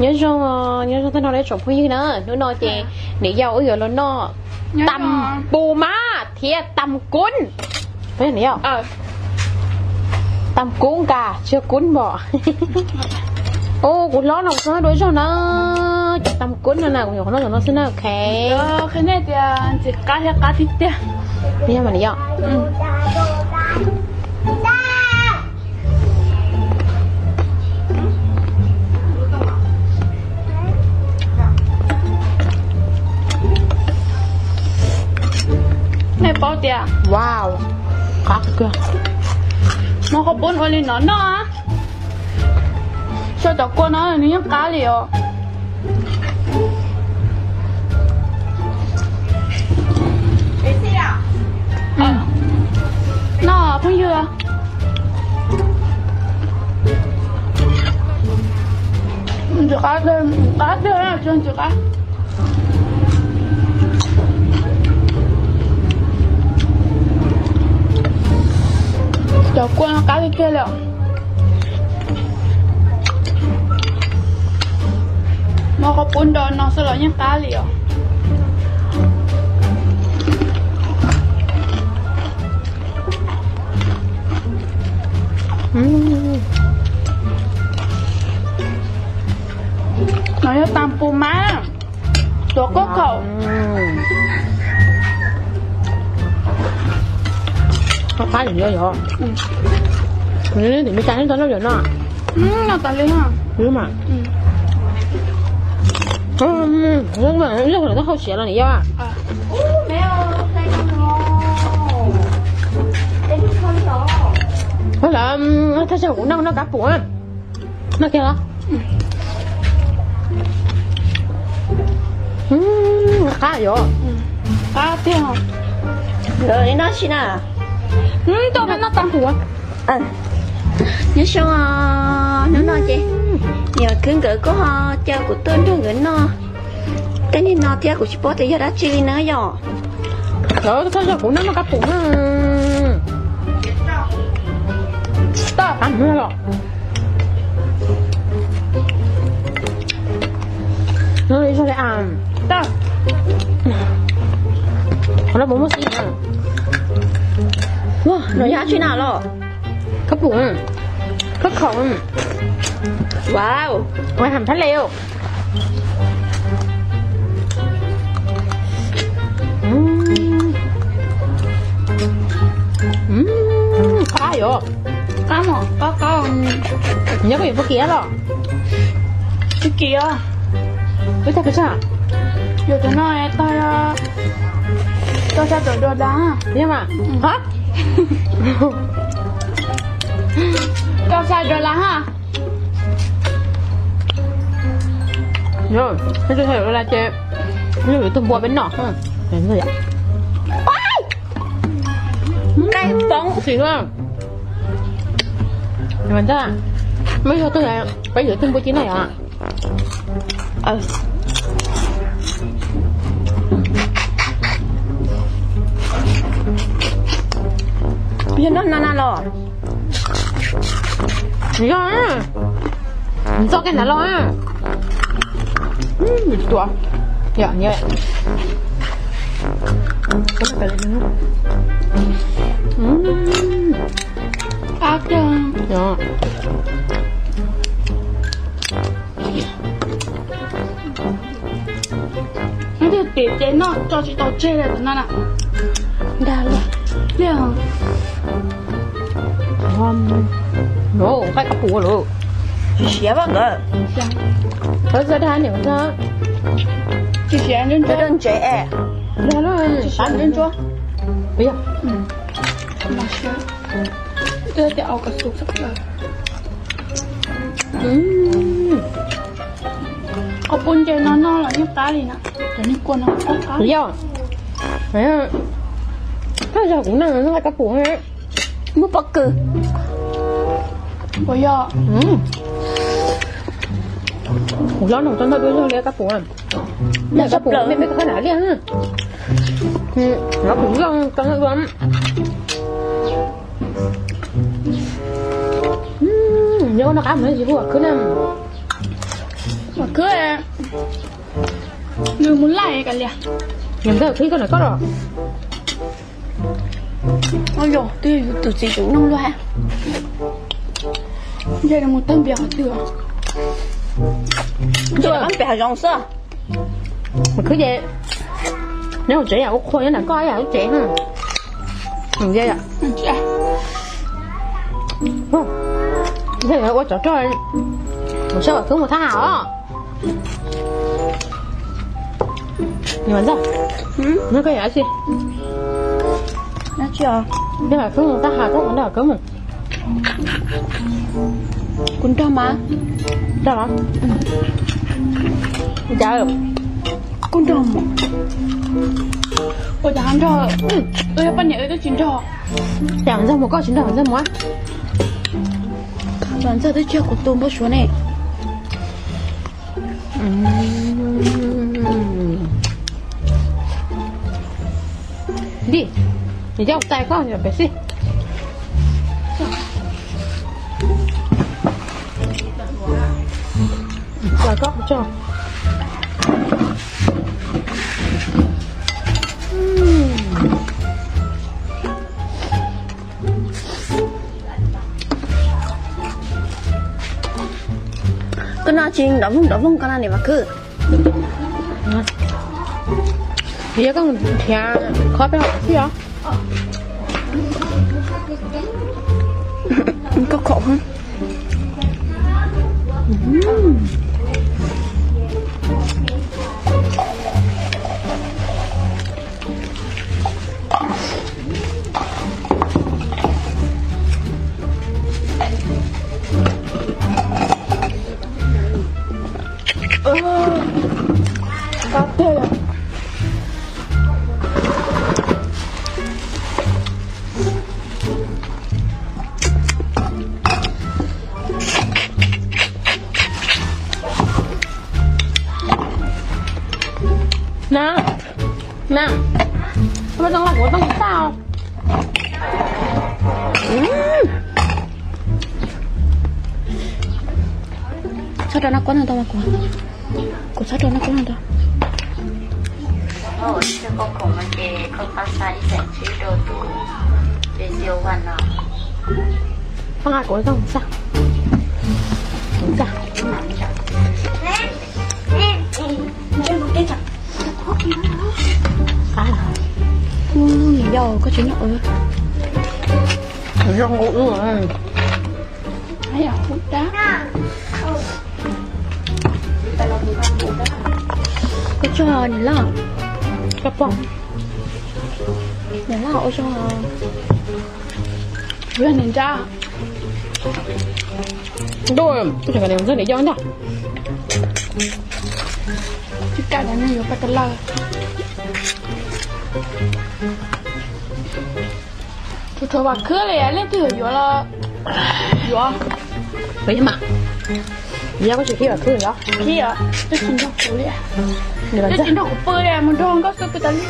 Nyob zoo, nyob zoo tag nrho rau tsoom phooj ywg na. Hnub no ces niam yau wb yuav los noj tam pus mab thiab tam kub. Niam yau, tam kub nkas tsis yog kub npom. Ub, kuv hlob no kuv txog dua zog na. Cov tam kub no na kuv nyuam qhuav noj tam no xwb na. Ok. Qhia nej tias ntxim qab thiab qab tiag tiag. Yog mas niam yau. Nej paub tias, wow, qab kawg. Muab qhov pub ua li no noj, sau cov kua no nws yeej qab li os. Noj phooj ywg. Ntxim qab, qab tiag, ntxim qab. Cov kua no qab tiag tiag li os. Muab qhov pub nrog no xwb los yeej qab li os. No yog tam pus mab, tuav kub khaum. Qab yog yog. Tim Meskas nej tau noj cov no? No tas li mas. Ib zaug lawm twb hau siav los niam yau. Lawv thaj tsam kuv noj, noj kab pum na. Noj kiag los? Qab yom. Qab tiag. Noj si na. Tuaj peb noj tam pum. Nyob zoo, hnub no ces niam khwb nkawd kuj ho caw kuv tuaj nrog nkawd noj tej niag no thiab, kuv tsis paub tias yog dab tsi li na yom. Thaj tsam kuv noj, noj kab pum na. Qab heev los. Qhov no puas muaj xim na? No yog dab tsi na los? Kab pum, kab khaum. Wow, nqaij ham thab le. Qab yom. Qab mos, qab qab. Nyob koj yuav pub kiag los? Pub kiag os. Pub tag pes tsawg? Yuav tus no tag, tag sab dollar. Yog mas. Ha, tag sab dollar ha. Yog, tag sab dollar ces yog yuav tus npua peb noj. Nqaij poob xim na. Mas ntag, peb yuav tus npua ci na yom. Yog noj no na los? Yog, ntxoj kiag ntawd los. Tua, yog, qab tiag. Nyob twg tim ces noj tso tsis tau tseg li tus no na. Dag li. Tiag. Nqaij kab pum lawm. Tsis siav pab nkawd. Qhov txog dag niam txog. Tsis siav ntsuab ntsuab. Dag ntsuab ntsuab. Qhov pub ntses no noj los yeej qab li na. Cov niag kua no qab qab. Yog, thaj tsam kuv noj nqaij kab pum, muaj pob kws. Puas yog? Kuv hlob no tau noj dua zog li kab pum. Noj kab pum me me koj na liaj. Noj kuv zoo tau noj dua. Nyob noj qab mus tsis pub khwb na. Mas khwb, nws mus laij kav liam. Niam ntxawm, khwb koj nram koj los. Yog twb yog yus tus txiv tseem nug luaj hab. Ntshe nws mus tawg npias qhov twg. Ntshe nws pem hav zoov xwb. Mas khwb ces nyob hauv tsev yom, ua qhua nyob nram koj yom, lub tsev. Ua tsov rog, mus saib Vam Khwb mus thab ham os. Niam ntxawm, neb koj yam dab tsi? Neb Vam Khwb mus thab ham, thab mus nrog Vam Khwb mus. Kuv nrog mas. Nrog los? Cas kuj nrog mus. Ua cas ho nrog, wb yog poj niam wb twb tsis nrog. Cas Vam Ntxawg mus koj tsis nrog Vam Ntxawg mus? Vam Ntxawg twb tsis yog kuv tus npau suav ne. Li, nws coj tais koj pem xij. Tais koj tso. Koj noj tsis nrov voog nrov voog koj no niam Vam Khwb. Yog koj nrhiav qhov peb hauv xij os. Koj khom. Na, na, koj puas tau nqa kuv tau tag? Txhob rau noj kuab no tau mas kuv, kuv txhob rau noj kuab no tau. Koj nqa kuv tau tag, tag. Yog koj tsis noj. Zoo nkaus ub. Koj tso niam loj. Koj pom. Niam loj ua zoo. Kuv yog niam nrab. Ntuj, kuv tseem kom niam ntxawg niam yau ntag. Tsis kam niam yuav pab tas lawm. Tshuav tshuav Vam Khwb li, leej twg yuav los yuav. Yog mas, yog koj tsis khib Vam Khwb los? Khib os, twb tsis nrog kuv li. Twb tsis nrog kuv pw li, mus nrog nkauj xwb pw tas li.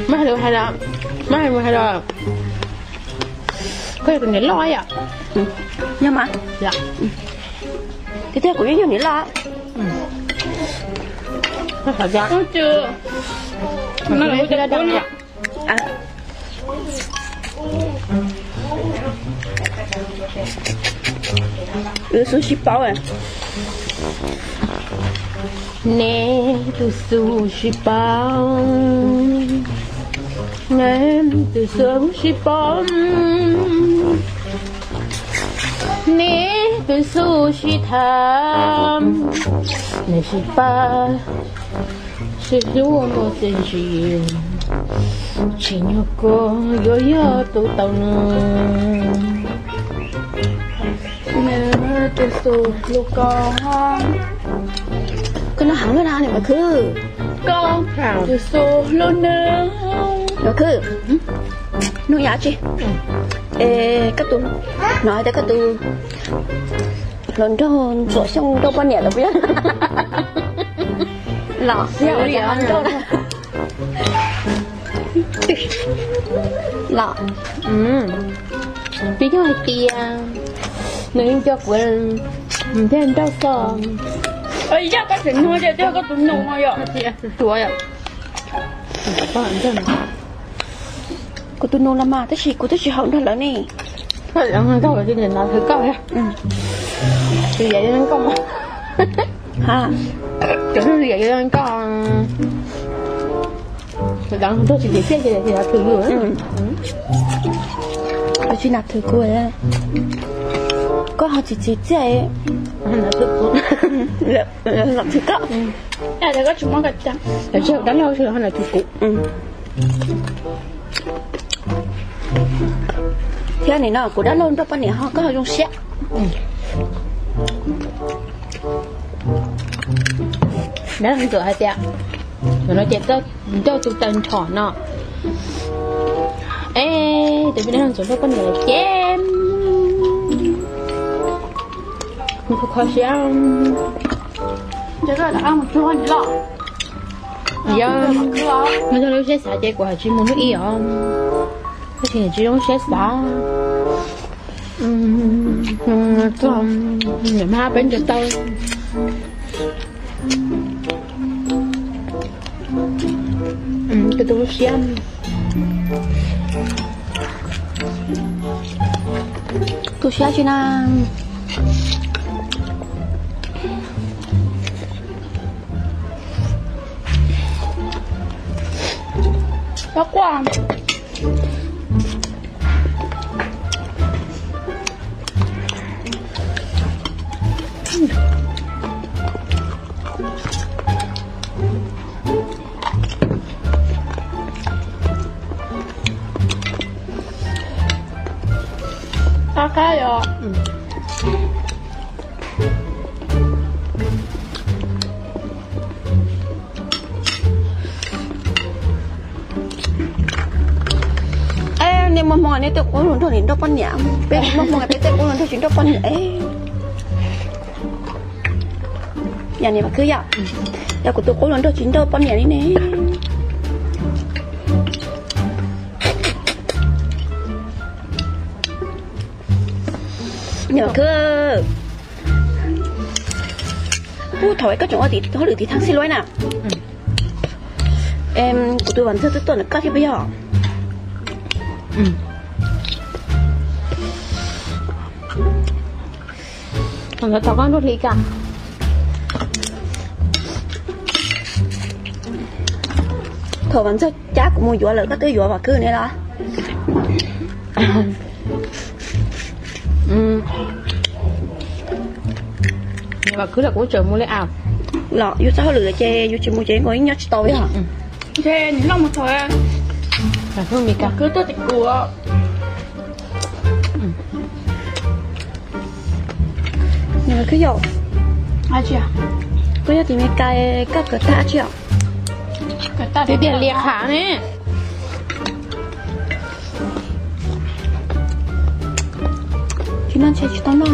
Mas hais lus hais los, mas hais lus hais los, koj yog tus niam loj yom? Yog mas. Tiag tiag kuv yeej yog niam loj. Wb xub sib paub. Neb tus xub sib paub, neb tus xub sib paub, neb tus xub sib tham, neb sib pab, sib hlub ua muaj txiaj ntsig, tsim nyog koj yuav yog tus tau nws. Neb tus xub hlub koj. Koj noj heev lawm na niam Vam Khwb. Koj tus xub hlub nws. Vam Khwb, hnub yam tsi, es koj tus, hnov hais tias koj tus hluas nraug Ntxuam Xyooj nrauj poj niam lawm puas yog? Los yog ua cas ho nrauj na? Los, twb yog hais tias nws yeej coj kuv mus thiab nrauj xo. Yog koj tseem nug ces twb yog koj tus nus no yom. Kuv tus nus los mas tab sis kuv twb tsis haum nrog lawv ne. Koj, koj, koj, koj, koj, koj, koj tsis nas thwm kuv, koj ho tsis txiv txiaj los thwm koj. Dab laug ho nas thwm kuv. Thiab nim no kuv dab laug nrauj poj niam ho koj ho zoo siab. Dab laug hais tias, no ces koj ncauj tu taw nrho no. Es tus poj niam ntxuav nrauj poj niam ces kho kho siab. Yog, yog lub siab xav ces kuv hais tsis mus hnub ib os. Tab sis tsis zoo siab xav. Niam mas peb ntsawg taw. Tus tu lub siab, tu siab tsis na. Qab qab os. Nej muaj hmoo nej tej qub hluas nraug tsis nrauj poj niam, peb muaj hmoo peb tej qub hluas nraug tsis nrauj poj niam. Yog niam Vam Khwb yom, yog kuv tus qub hluas nraug tsis nrauj poj niam li ne. Niam Vam Khwb, puag thaum koj tseem ua hauj lwm tim Thaj Xij Luab na, kuv tus Vam Ntxawg twb tuaj ntawm koj thiab puas yog? Thaum koj nruab hli ka, thaum Vam Ntxawg cab kuv mus yuav lawm koj twb yuav Vam Khwb ne los? Vam Khwb los kuv tseem mus li as. Los yus txoj hauj lwm ces yus tsis mus ces nkaus yeej nyob tsis tau li os. Nws noj mus thaum Vam Khwb tuaj tim kuv. Niam Vam Khwb yom, koj nyob tim Meskas koj kawm tag dab tsi os? Tiag tiag li qhav ne. Tsis noj ntshe tsis tau noj.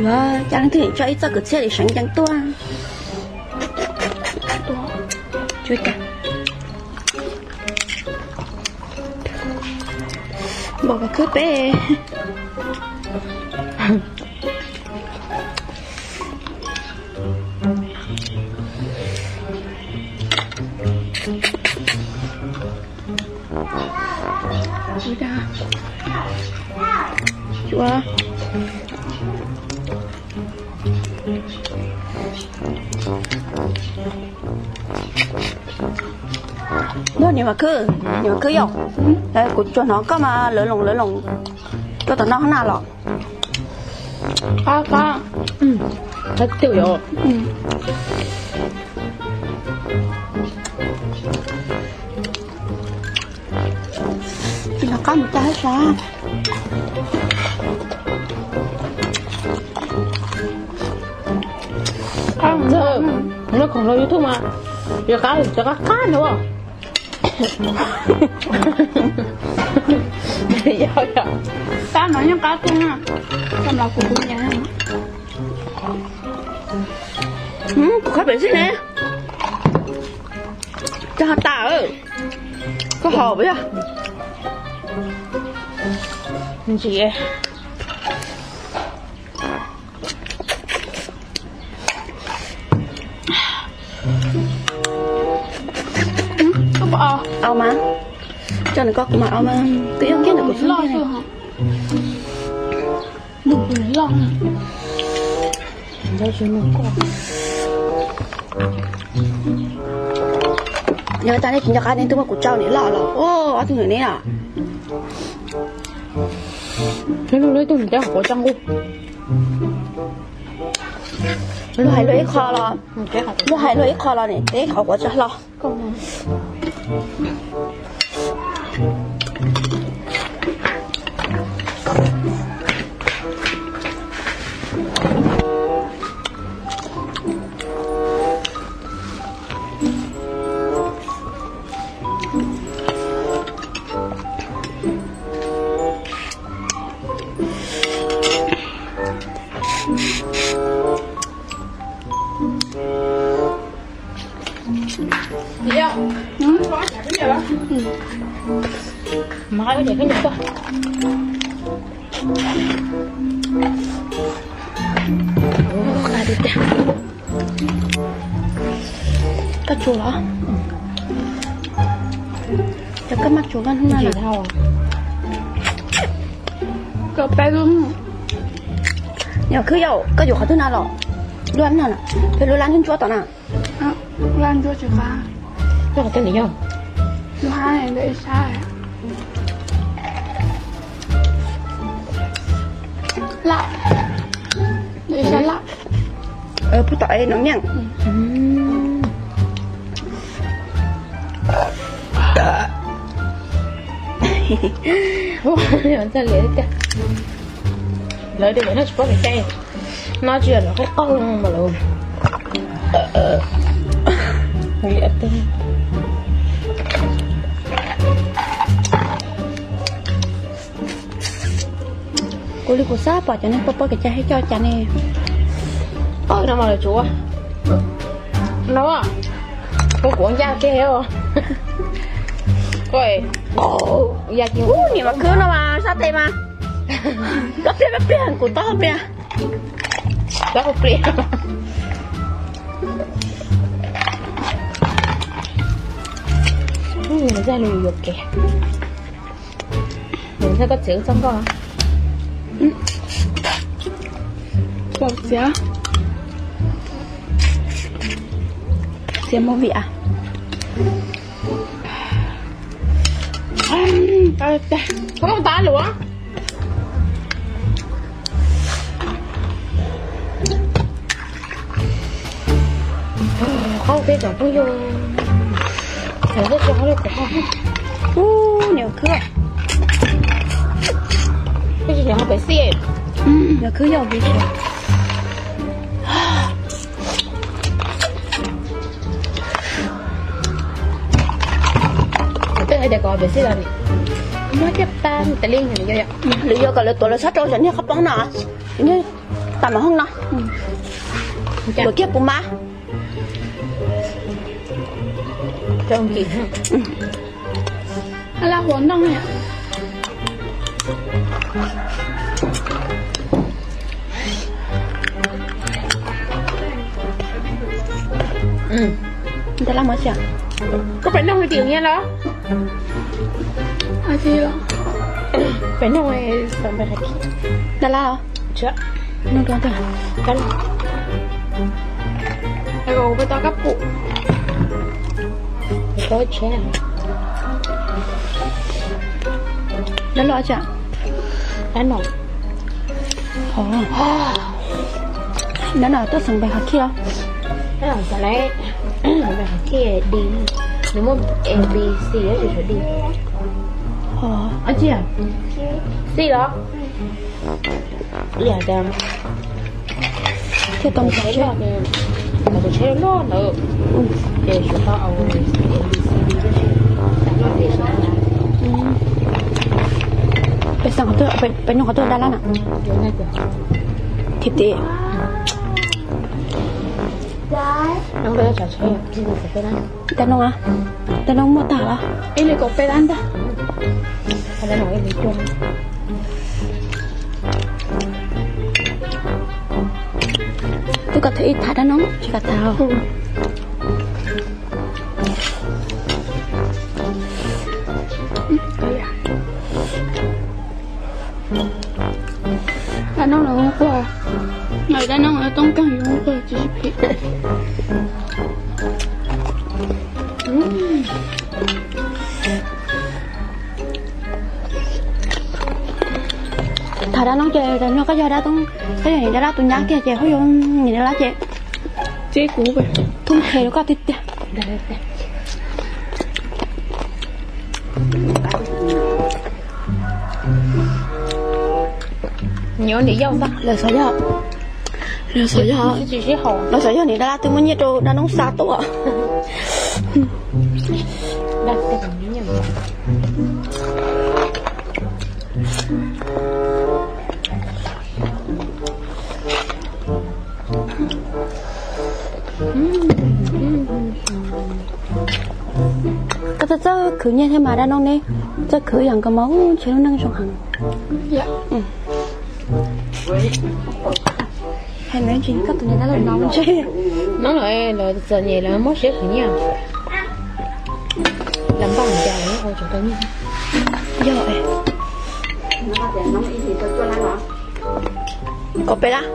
Yuav coj leej twg tso ib txoj kwv txhiaj li seev ceev tuaj. Npaum Vam Khwb peb. Npawg niam Vam Khwb, niam Vam Khwb yom, kuv tsuas hnov koj mas lawv loos lawv loos rau tom no na los. Qab qab. Qab tiag yom. Tsis qab mus tag sab. Qab mus, lawv khoom rau YouTube mas, yog qab, cov qab qab no. Yog, yog. Qab no yeej qab kawg na. Coj los kuv kuv nyiam. Kuv qhab pem xwb ne. Coj tas, koj haus puas yog? Ntsia. Au mas, coj nws koj kuv mam au mas, twb yog kiag ntawm kuv xwb. Yog tas nej tsis nco qab nej twb muab kuv tsau niam loj los ob tug nws ne os. Luag hais luag ib qho los, luag hais luag ib qho los niam teb qhov quav tsa hlo. Koj tsuas los? Cov koj maj tsuas koj hnub no na. Koj peb lub. Nyuam khwb yau, koj yuav qhov twg na los? Lub no na, peb lub lab ntsuab tom na. Lab ntsuab tsis qab. Lub qhov twg na yog? Lub hab ntawm ib sab. Laj. Ntawm ib sab laj. Pub tom es no miaj. Lawv tias lawv tsis paub kev cai, no tsis yog lawv qab qaug mas lawv. Kuv li kuv xav pom cov neeg paub paub kev cai thiab coj cas ne. Qaug no mas lawv tsuav no. Kuv kuv ncaj tiag os. Nim mas khwb no mas sab tes mas koj pliag pliag kuv taub hau pliag. Taub hau pliag. Zaj nws yuam kev. Nws txhaj koj txiv wb txoj nkauj. Txiv, txiv movie a. Koj tab luam. Qhov peb cov phooj ywg, cov phooj ywg qhov ub, ub, niam khwb, peb tsis nyob pem xij, niam khwb yog pem xij. Tej hais tias kom pem xij los muab caj pas tas li, lwm yog kom lawv tuav lawv sab rau cov niag qhov poob no, niag tas mam hooj no, tuav kiag puv mab. Ntawd laj muab tsis, koj pem noog li tim nyias los? Pem noog, ntawd laj os. Noog rau ntawd. Kuv pem tau kab pum. Loj loj tsa. Laj no. Nyob no tuaj xeem npe hov khij os. Npe hov khij D, nws muaj A B C, tab sis tshuav D. C los? Thiaj tau mus tsheb loj ntawd. Ces peb xeem qhov twg, peb nyob qhov twg da lab na? Thib tid. Da noog, da noog muaj tag los? Ib li kaum peb lab ntag. Twb kom tham ib tham da noog tsis kom tham. Da noog los quaj, da noog toob keeg yuav quaj tsis sib phim. Tham da noog ces nyob koj yog dab toob, koj yog niam dab lab tus nyab kiag ces hub yus niam dab lab ces txib kuv thub nqhes rau koj tiag tiag. Nyob niam yau ntag, lawv xav yog, lawv xav yog, lawv xav yog niam dab lab twb muaj nyiaj rau da noog xa tuaj. Koj txawj txawj khwv nyiaj thiab mas da noog ne, txawj khwv ib yam nkaus mas ntshe lub neej zoo heev. Hais ntawd tsis koj tus niam dab laug no ntshe. Hnub no lawv txom nyem lawv muab siab khwv nyiaj. Lawv npaj cas lawv ua tseem tau nyiaj. Yog, kaum peb lab.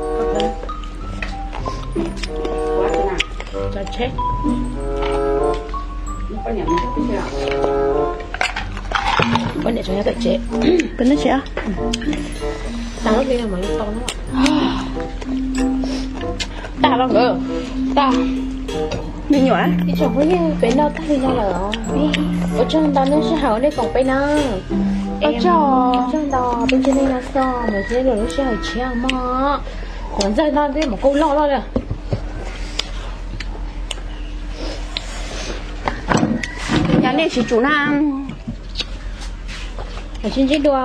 Poj niam tsev, poj niam tsev. Tag los nkawd, tag. Me nyuam, ib tsoom phooj ywg, peb noj tag li no lawm. Ua tsaug ntau nej sij hawm nej koom peb na. Ua tsaug ntau peb ntsib nej no xwb, mus ntsib dua lub sij hawm tshiab mog. Kuv ntxawg no twb mus kaub loj loj li. Yog nej tsis tsum na, sib ntsib dua.